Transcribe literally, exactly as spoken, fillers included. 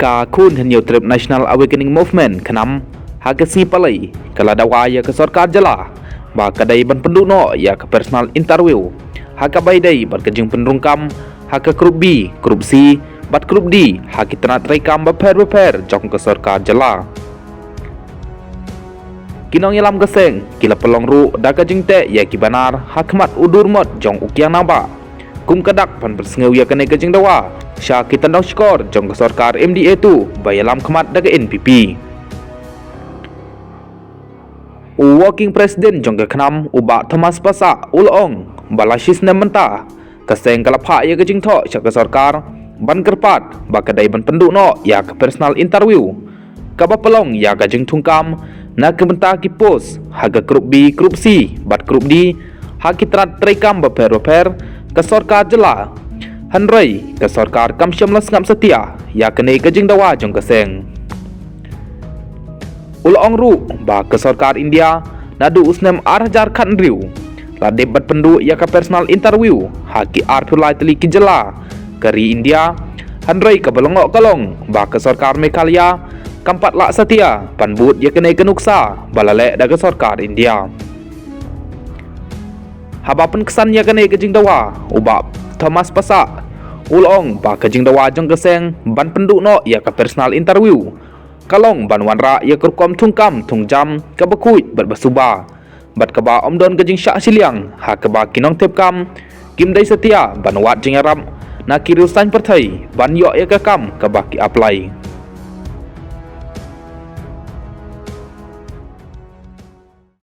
Ka khun Hynñiewtrep National Awakening Movement, KHNAM, ha ka sngi Palei ka la dawa ïa ka sorkar jylla ba ka dei ban pynduh noh ïa ka personal interview ha kaba ïadei bad ka jingpynrung kam ha ka Group B, Group C bad Group D ha ki tnat treikam bapher bapher jong ka sorkar jylla. Ki nongïalam ka seng ki la pynlong ruh da ka jingteh ïa ki banar ha khmat u dur mot jong u Kiang Nangbah, kum ka dak ban pynsngew ïa kane ka jingdawa sha ki tyndong shkor jong ka sorkar M D A two ba ïalam khmat da ka N P P. U Working President jong ka KHNAM, u Bah Thomas Passah, u la ong ba la shisnem mynta ka seng ka la phah ïa ka jingthoh sha ka sorkar ban kyrpad ba ka dei ban pynduh noh ïa ka personal interview kaba pynlong ïa ka jingthung kam na ka bynta ki post ha ka Group B, Group C bad Group D ha ki tnat treikam bapher bapher ka sorkar jylla. Hynrei ka sorkar kam shym la sngap satia ïa kane ka jingdawa jong ka seng. U la ong ruh ba ka sorkar India naduh u snem ar hajar khathynriew la dep ban pynduh ïa ka personal interview ha ki arphew lai tylli ki jylla ka ri India. Hynrei kaba lyngngoh ka long ba ka sorkar Meghalaya kam pat lah satia ban bud ïa kane ka nuksa ba la leh da ka sorkar India. Haba pynksan ïa kane ka jingdawa, u Bah Thomas Passah u la ong ba ka jingdawa jong ka seng ban pynduh noh ïa ka personal interview ka long ban wanrah ïa ka rukom thung kam thung jam kaba khuid bad ba suba bad kaba ym don ka jingshah shiliang ha kaba ki nongthep kam kim dei satia ban wad jingïarap na ki riewstad pyrthei ban ïoh ïa ka kam kaba ki apply.